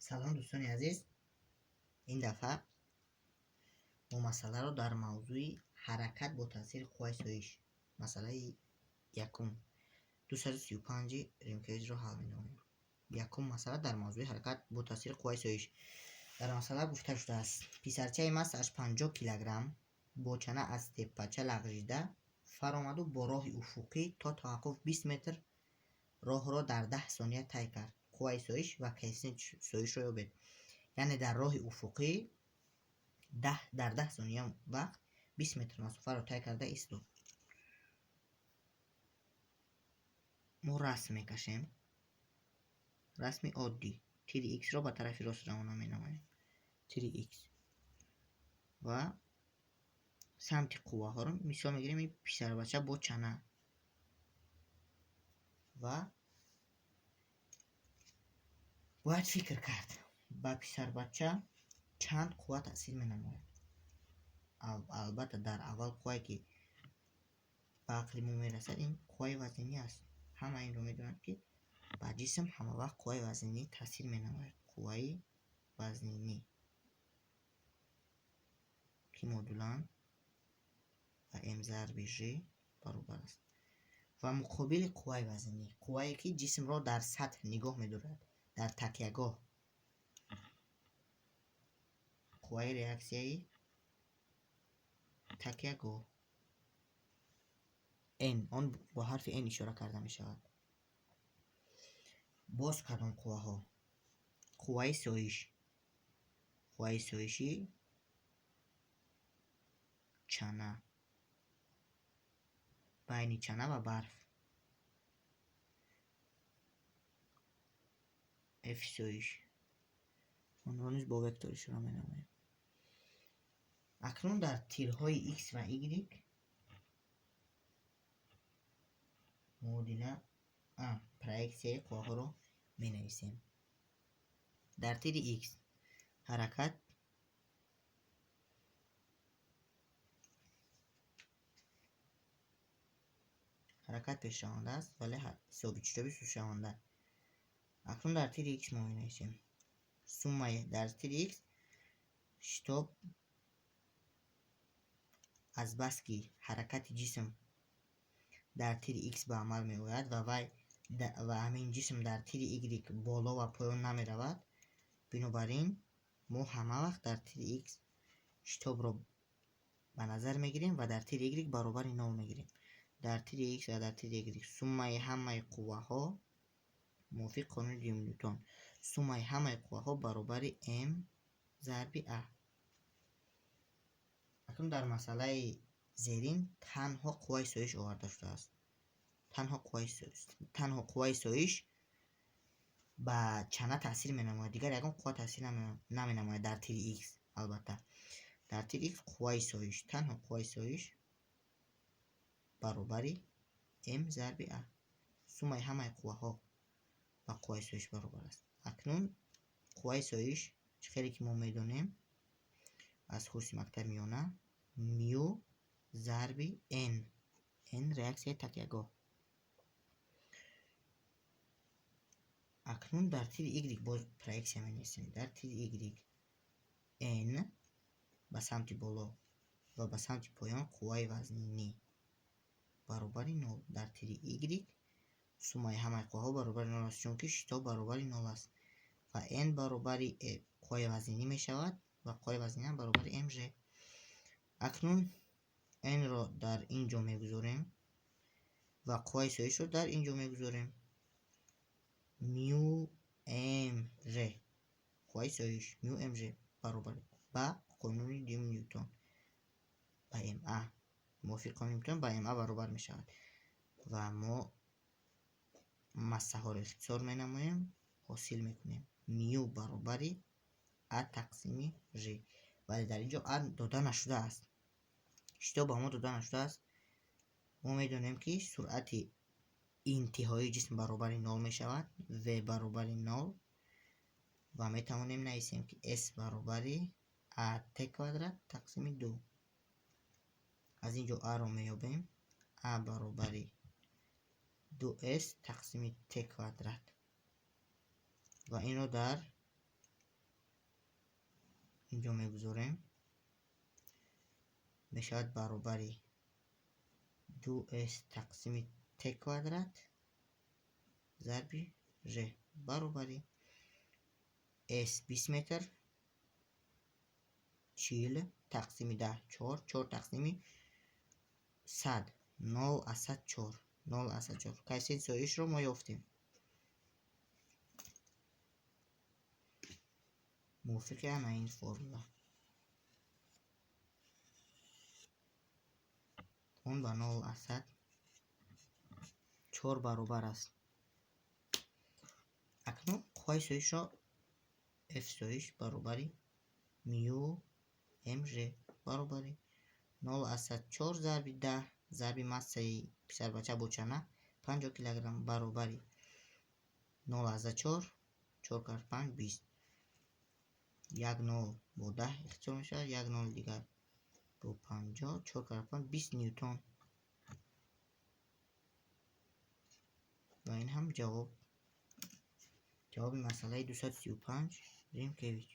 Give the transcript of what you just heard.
Салом, дӯстони азиз. Ин дафъа мо масъаларо дар мавзӯи ҳаракат бо таъсири қувваи соиш, масъалаи якум 235 римкеҷро ҳал менамоем. Якум масъала дар мавзӯи ҳаракат бо таъсири қувваи соиш. Дар масъала гуфта шудааст: писарчаи массааш 50 килограмм бо чана аз теппача лағжида фаромаду бо роҳи уфуқӣ то таваққуф 20 метр роҳро дар 10 сония тай кард. Қувваи соиш ва коэффисиенти соишро ёбед. Яъне дар роҳи уфуқӣ дар 10 сония вақт 20 метр масофаро тай карда истод. Мо расм мекашем. Расми оддӣ. Тири х-ро ба тарафи рост равона менамоем. Тири х. Ва самти қувваҳоро мисол мегирем: ин писарбача бо чана. Ва бояд фикр кард, ба писарбача чанд қувва таъсир менамояд. Албатта, дар аввал қуввае ки ба ақли мо мерасад, ин қувваи вазнинӣ аст. Ҳама инро медонанд, ки ба ҷисм ҳамавақт қувваи вазнинӣ таъсир менамояд. Қувваи вазнинӣ, ки модулан ба м зарби ж баробар аст. Ва муқобили қувваи вазнинӣ, қуввае ки ҷисмро дар сатҳ нигоҳ медорад, дар такягоҳ, қувваи реаксияи такягоҳ n, он бо ҳарфи n ишора карда мешавад. Боз кадом қувваҳо? Қувваи соиш, қувваи соиши чана байни чана ва барф, f соиш, онро низ бо вектор ишора менамоем. Акнун дар тирҳои x ва y муодила проексияи қувваҳоро менависем. Дар тири x ҳаракат пешраванда аст, вале ҳисоби сустшаванда. Акнун дар тири x мо менависем суммаи дар тири x шитоб азбаски ҳаракати ҷисм дар тири x ба амал меояд ва вай ва ҳамин ҷисм дар тири y боло ва поён намеравад, бинобар ин мо ҳама вақт дар тири x шитобро ба назар мегирем ва дар тири y баробари нол мегирем. Дар тири x ва дар тири y суммаи ҳамаи қувваҳо мувофиқ қонуни дуюми Нютон, суммаи ҳамаи қувваҳо баробари m зарби a. Акнун дар масъалаи зерин танҳо қувваи соиш оварда шудааст. Танҳо қувваи соиш ба чана таъсир менамояд, дигар ягон қувва таъсир наменамояд дар тири x. Албатта, дар тири x қувваи соиш, танҳо қувваи соиш баробари m зарби a. Суммаи ҳамаи қувваҳо ба қувваи соиш баробар аст. Акнун қувваи соиш, чӣ хеле ки мо медонем аз курси мактаби миёна, мю зарби n, n реаксияи такягоҳ. Акнун дар тири y боз проексия менависем. Дар тири y n ба самти боло ва ба самти поён қувваи вазнинӣ баробари нол. Дар тири y суммаи ҳамаи қувваҳо баробари нол аст, чунки шитоб баробари нол аст ва n баробари қувваи вазнинӣ мешавад ва қувваи вазнинӣ ҳам баробари mg. Акнун n-ро дар ин ҷо мегузорем ва қувваи соишро дар ин ҷо мегузорем. Мю mg, қувваи соиш мю mg баробар ба қонуни дуюми Нютон ба ma, мувофиқ қонуни Нютон ба ma баробар мешавад ва мо массаҳоро ихтисор менамоем, ҳосил мекунем мю баробари a тақсими g. Вале дар ин ҷо a дода нашудааст, шитоб ба мо дода нашудааст. Мо медонем, ки суръати интиҳоии ҷисм баробари нол мешавад, v баробари нол, ва метавонем нависем, ки s баробари at квадрат тақсими ду. Аз ин ҷо a-ро меёбем, a баробари 2s тақсими t квадрат ва инро дар Инҷо мегузорем. Мешавад баробари 2s тақсими t квадрат зарби ж баробари s 20 метр, 40 тақсими 10 4, 4 тақсими 100 0,4, 0,4. Коэффисиенти соишро мо ёфтем. Мувофиқи ана ин формула. Он ба 0,4 баробар аст. Акнун қувваи соишро F соиш баробари мю mg баробари 0,4 зарби 10 зарби массаи писарбача бо чана 50 килограмм баробари 0,4, 4 кард 5 20. 1 0 бо 10 ихтисор мешавад, 1 0 дигар бо 50, 4 кард 5 20 ньютон. Ва ин ҳам ҷавоби масъалаи 235 Римкевич.